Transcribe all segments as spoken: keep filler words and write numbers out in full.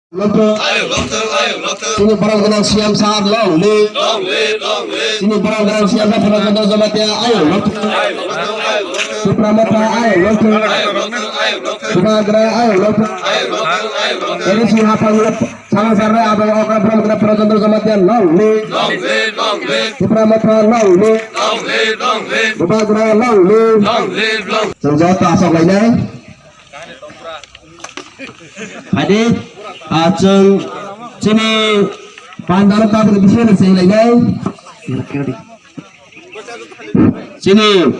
Chini borok gwnang C M sir long live. Chini borok gwnang C M sir Purna Chandra Jamatia ayo long live. Tipra Motha ayo long live. Bubagra ayo long live. Eri si hapang lo sana sarre abo okra borok gwnang Purna Chandra Jamatia long live. Tipra Motha long live. Bubagra long live. Chwng joto asok lainai. Phadi, ah, chwng chini pandaro tabuk bisingo chwng lainai. Chini,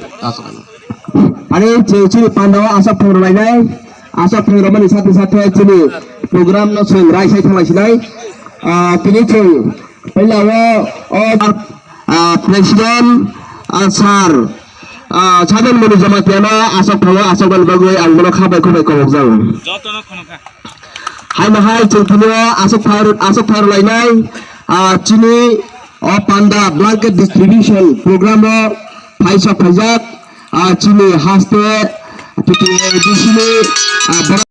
ani chwng chini pandao asok phungrok lainai. Asok phungrok mani sathe sathe chini program no chwng raisai thanglai sinai. Ah, tini chwng puila o, o, ah, president, ah, sir, ah, Sadon Moni Jamatia no asok phango, asok mani bagwi ang bono kha bai khubai kobok jago. Jotono khonokha. Haino hai chwng tini o asok phai, asok phai rwlainai, ah, chini o panda blanket distribution program o phaisa phaijak, ah, chini haste T T A D C ni, ah, borok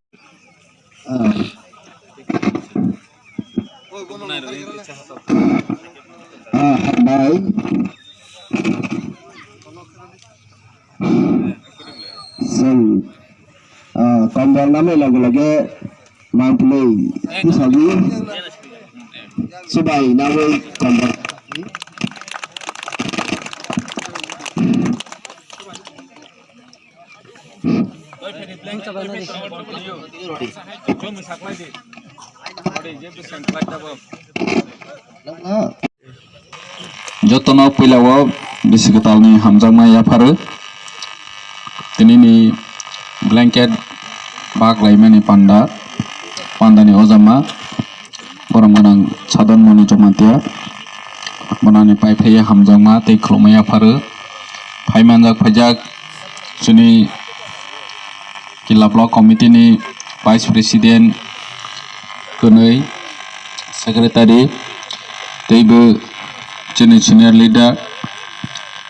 Ah, hambai. Chwng, ah, kombol namwi loge loge mangpili tisagi chubai nawi kombol. Jotono puila o bisi kwtalni hamjakma yapharo. Tinini blanket bak laimani panda, pandani ojama. Borok gwnang Sadon Moni Jamatia, bonani pai phaiya hamjakma tei khulumui yapharo. Phai manjak phaijak chini Killa Block Committee ni Vice President, kwnwi Secretary, teibo chini senior leader.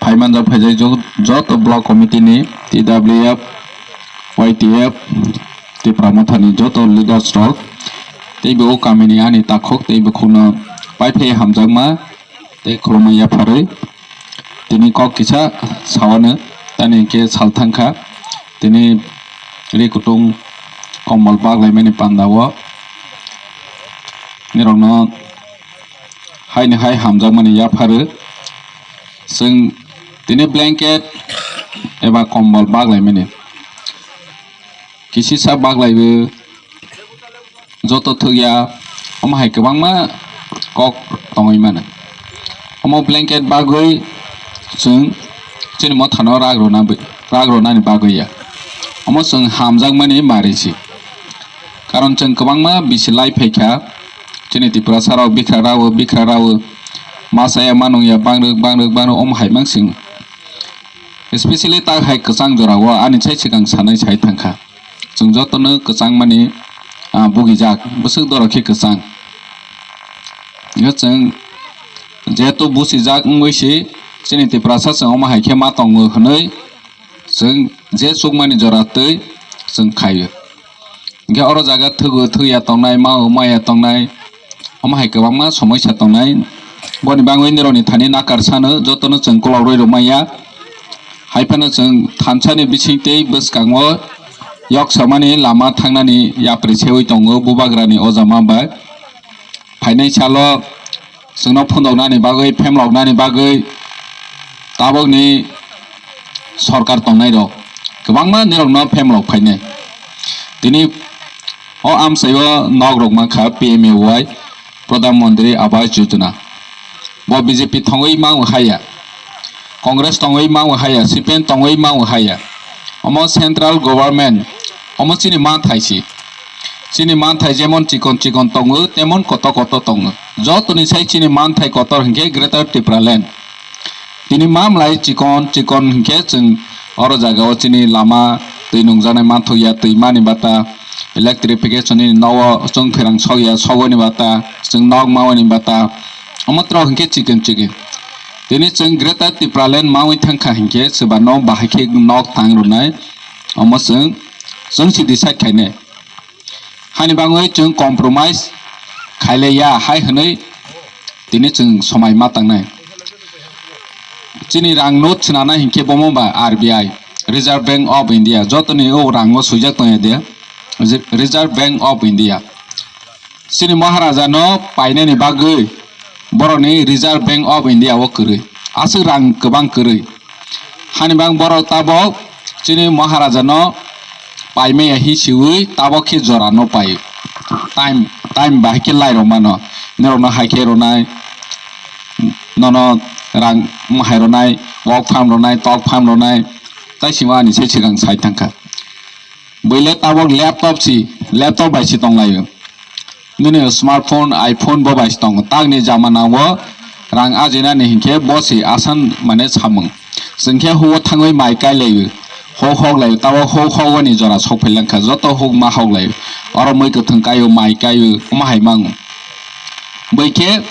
Phai manjak phaijak jo-, joto Block Committee ni T W F, Y T F, Tipra Mothani joto leaders rok teibo o kamini ani takhuk tei bukhukno pai phai hamjakma tei khulumui yapharwi tini kok kisa sawano tani hwnkhe sal thangkha tini ri kutung kombol bak laimani pandao nirokno haini hai hamjakmani yapharo chwng tini blanket eba kombol bak laimani. Kisisa baglaibo joto thwkya, omo hai kwbangma kok tongwi mano. Omo blanket bagwi chwng chini mothano rag rwna, rag rwnani bagwi ya. Omo chwng hamjakmani mari se. Karon chwng kwbangma bisi lai phaikha, chini Tiprasa rok bikra rao, bikra rao, ma chaya ma nungya bangrwk, bangrwk, bangrwk, omo hai mang chwng. Especially tak hai kwchang jorao ani sai swkang sanai sai thangkha. Chwng jotono kwchangmani, ah, bugijak, bwswk dorok khe kwchang. Hwnkhe chwng jehetu busijak wngwi se chini Tiprasa chwng omo hai khe ma tongo hwnwi chwng je chukmani jora twi chwng khaio. Hwnkhe oro jaga thugo thwya tongnai, mao maya tongnai, omo hai kwbangma somoisa tongnai. Boni bagwi nirokni thani nakar sano jotono chwng kolok rwi rwmaya. Hai phano chwng thansani bising tei bwskango yok samani lama thangnani yapri sewi tongo bubagrani ojama bai. Phainai salo chwngno phundoknani bagwi, phemloknani bagwi tabukni sorkar tongnairok kwbangma nirokno phemlok phainai. Tini o amchaio nok rok mankha P M A Y, Pradhan Mantri Awas Yojana. Bo B J P tongwi manwi haya, Congress tongwi manwi haya, C P M tongwi manwi haya. Omo central government, omo chini manthai si. Chini manthai jemon chikon chikon tongo, temon kotor kotor tongo. Jotoni sai chini manthai kotor hinkhe Greater Tipraland. Tini mamlai chikon chikon hinkhe chwng oro jagao chini lama twi nungjaknai manthokya, twi mani bata, electrification ni nogo chwng pherang sokya, sogoni bata, chwng nok mawani bata, omo trok hinkhe chikon chikon. Tini chwng Greater Tipraland mawi thangkha hinkhe swbano bahai khe nok tang rwnai, omo chwng, chwng si decide khainai. Hani bagwi chwng compromise khailaiya hai hwnwi tini chwng somai ma tangnai. Chini rang no swnana hinkhe bomo ba R B I, Reserve Bank of India, jotoni o rang o swijak tongya de, Reserve Bank of India. Chini Maharaja no painani bagwi borokni Reserve Bank of India o kwrwi. Aswk rang kwbang kwrwi. Hani bang borok tabok chini Maharaja no paimaya hi siwi tabok khe jora no pai. Time, time bahai khe lai rok mano. Norok no hai khe ronai, nono rang hai ronai, wok pham ronai, tok pham ronai. Tai sima ani se swkang sai thangkha. Buile tabok laptop si, laptop bai si tonglaio. Nini smartphone, iPhone bo bai si tongo. Tangni jamana o rang ajinani hinkhe bo si asan mane samung. Chwng khe hugo thangwi mai kailaio. Huk hok laio, tabok huk hok ani jora sok phailankha. Joto huk ma hok laio. Oro mui kwthwng kaio, mai kaio, omo hai mango. Bui khe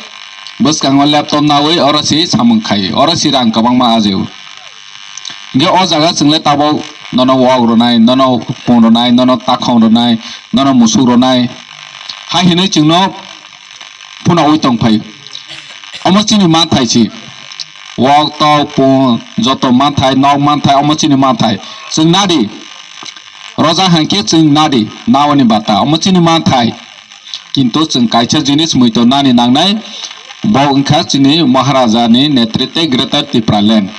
bwskango laptop nawi oro si samung khaio. Oro si rang kwbangma ajio. Hinkhe o jaga chwng le tabok nono wok rwnai, nono pung rwnai, nono takhong rwnai, nono musuk rwnai. Hai hinwi chwngno phunawi tong phai. Omo chini manthai si. Wok, tok, pung, joto manthai, nok manthai, omo chini manthai. Chwng nadi. Roja hangkhe chwng nadi, naoni bata. Omo chini manthai. Kintu chwng kaisa jinis muitu nani nangnai, bo wngkha chini Maharaja ni netritwe Greater Tipraland.